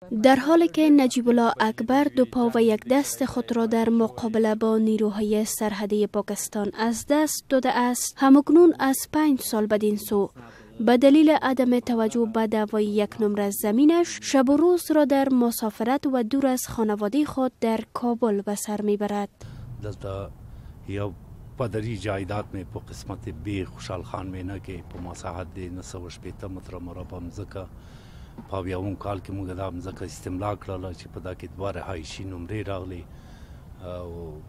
در حالی که نجیب الله اکبر دو پا و یک دست خود را در مقابله با نیروهای سرحدی پاکستان از دست داده است، همکنون از 5 سال بدین سو به دلیل عدم توجه به دعوای یک نمره زمینش، شب و روز را در مسافرت و دور از خانواده خود در کابل به سر میبرد. دلته یو پدری جایداد مې په قسمت بی خوشحال خان مینه کې په مساحت د 960 متر مربع مځکه، په اویاوم کال کې موږ دا مځکه استملاک کړله چې په دا کې دوه رهایشي نمرې راغلې او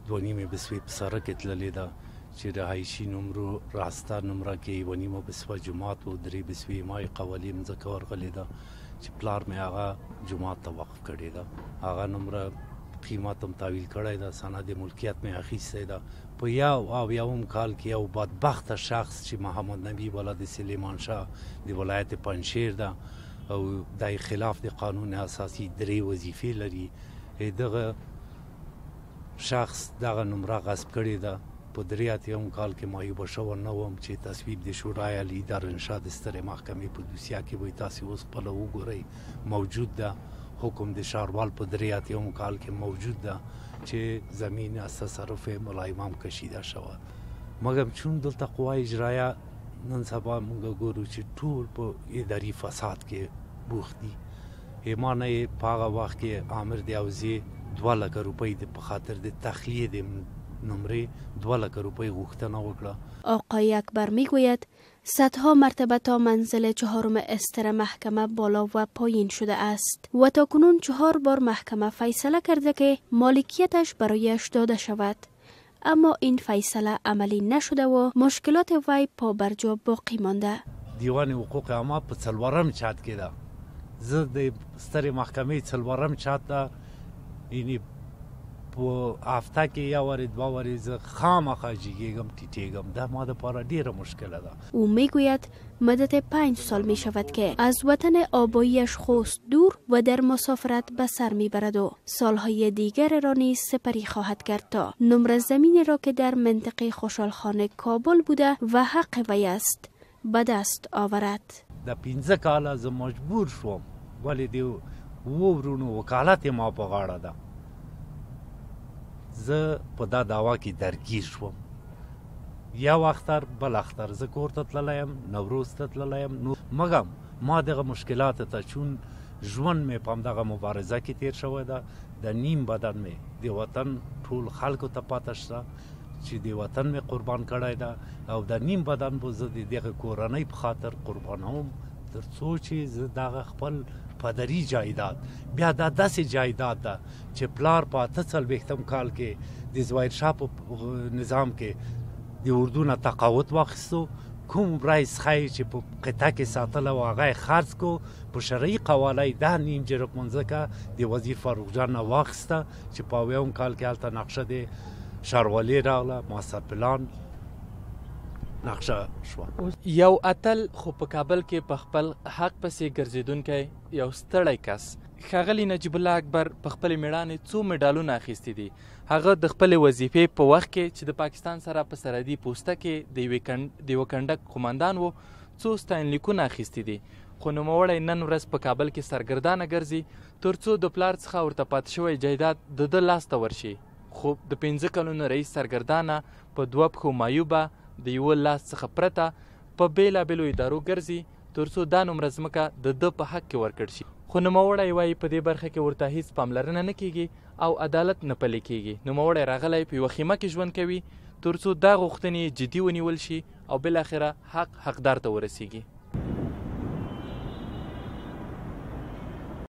2.5 بسوې په سرک کې تللې ده، چې رهایشي نمرو راسته نمره کې 1.5 بسوه جومات و، 3 بسوې مای قوالي مځکه ورغلې ده چې پلار مې هغه جومات ته وقف کړې ده. هغه نمره قیمت هم تحویل کړی ده، سند ملکیت مې اخیستی ده. په 71 کال کې یو بدبخته شخص چې محمد نبی ولد سلیمان شاه د ولایت پنجشیر ده او د خلاف د قانون اساسي درې وظیفې لري، دغه شخص دغه نمره غصب کړې ده. په 83 کال کې معیوبه شوی نه وم چې تصویب د شورای عالی در انشا د سترې محکمې په دوسیه کې وي، تاسې اوس خپله وګورئ، موجود ده. حکم د شاروال په 83 کال کې موجود ده چې زمین از تصرف ملا امام کشیده شود. مګر چون دلته قوای اجرایه نن سبا موږ ګورو چې ټول په اداري فساد کې بوخت دي، ما نه په هغه وخت کې آمر د حوزې 2 لکه روپۍ د په خاطر د تخلیې د نمرې 2 لکه روپۍ غوښتنه وکړه. آقای اکبر میگوید صدها مرتبه تا منزل چهارم استر محکمه بالا و پایین شده است و تا کنون چهار بار محکمه فیصله کرده که مالکیتش برایش داده شود، اما این فیصله عملی نشده و مشکلات وی پا برجا باقی مانده. دیوان حقوق عامه په څلورم چت کې ده. زه د سترې محکمې څلورم چت ده، یعنی په هفته کې یو وارې دوه وارې زه خامخا جګېږم، ټیټېږم. دا ما دپاره ډېره مشکله ده. او میگوید مدت 5 سال می شود که از وطن آباییش خوست دور و در مسافرت به سر می برد و سالهای دیگر را نیز سپری خواهد کرد تا نمره زمین را که در منطقه خوشحالخانه کابل بوده و حق وی است به دست آورد. دا 5 کاله زه مجبور شوم، ولې د اوو وروڼو وکالت یې ما په غاړه ده. زه په دا دعوا کې درګیر شوم. یو اختر، بل اختر زه کور ته تللی یم، نوروز ته تللی یم. نو مګم ما دغه مشکلاتو ته، چون ژوند مې په همدغه مبارزه کې تیر شوی ده، د نیم بدن مې د وطن ټول خلکو ته پاته شته چې د وطن مې قربان کړی ده او د نیم بدن به زه د دغه کورنۍ په خاطر قربانوم، تر څو چې زه دغه خپل پدری جایداد، بیا دا داسې جایداد ده چې پلار په 48 کال کې د ظاهر شاه په نظام کې د اردو نه تقاعد واخیستو، کوم رئیس خی چې په قطعه کې ساتله او هغه یې خرڅ کو، په شرعي قواله یې دا نیم جرب مځکه د وزیر فاروق جان نه واخیسته چې په 70 کال کې هلته نقشه د ښاروالۍ راغله، ماستر پلان نقشه شوه. یو اتل، خو په کابل کې په خپل حق پسې ګرځېدونکی یو ستړی کس. ښاغلی نجیب الله اکبر په خپلې میړانې څو مډالونه اخیستي دي. هغه د خپلې وظیفې په وخت کې چې د پاکستان سره په سرحدي پوسته کې د یوه کنډک قومندان و، څو ستاینلیکونه اخیستي دي. خو نوموړی نن ورځ په کابل کې سرګردانه ګرځي، ترڅو د پلار څخه ورته پاتې شوی جایداد د ده لاس ته ورشي. خو د 5 کلونو رئیس سرګردانه، په دوه پښو معیوبه، د یوه لاس څخه پرته په بېلابېلو ادارو ګرځي، ترڅو دا نومره ځمکه د ده په حق کې ورکړ شي. خو نوموړی وایي په دې برخه کې ورته هیڅ پاملرنه نه کیږي او عدالت نه پلی کیږي. نوموړی راغلی، په یوه خیمه کې ژوند کوي، ترڅو دا غوښتنې جدي ونیول شي او بالاخره حق حقدار ته ورسیږي.